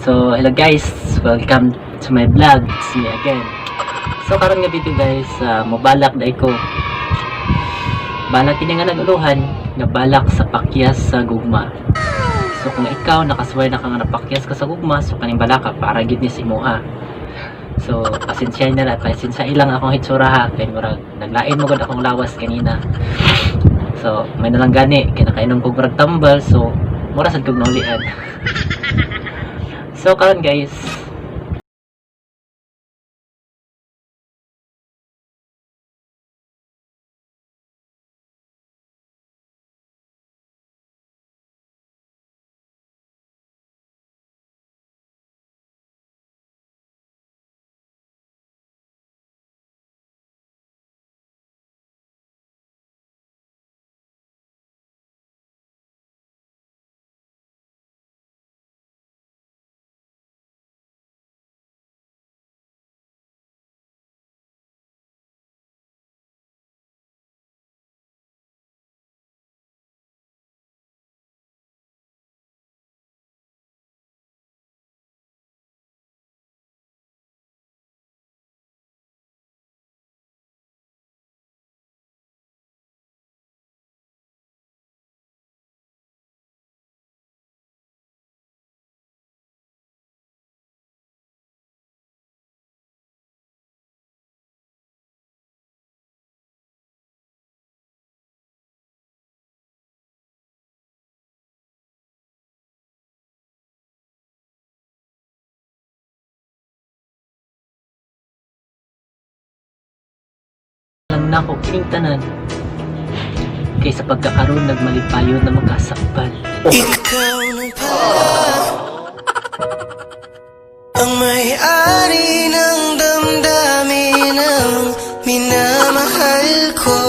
So, hello guys! Welcome to my vlog. It's me again. So, karon nga video guys, mobalak dai ko. Balak kini nga naguluhan, nga balak sa pakyas sa gugma. So, kung ikaw nakasuway na ka nga napakyas ka sa gugma, so kaning balaka para gid ni sa imuha. So, pasensya na lang, pasensya ilang akong hitsura ha, kay murag naglain mo gud akong lawas kanina. So, may nalang gani, kay nakainom kog murag tambal, so mura sad kog naulian. So, karon guys, lang nako kining tanan kaysa pagkakaroon nagmalipayon na makasakbal. Ikaw na pala ang may-ari ng damdamin ng minamahal ko.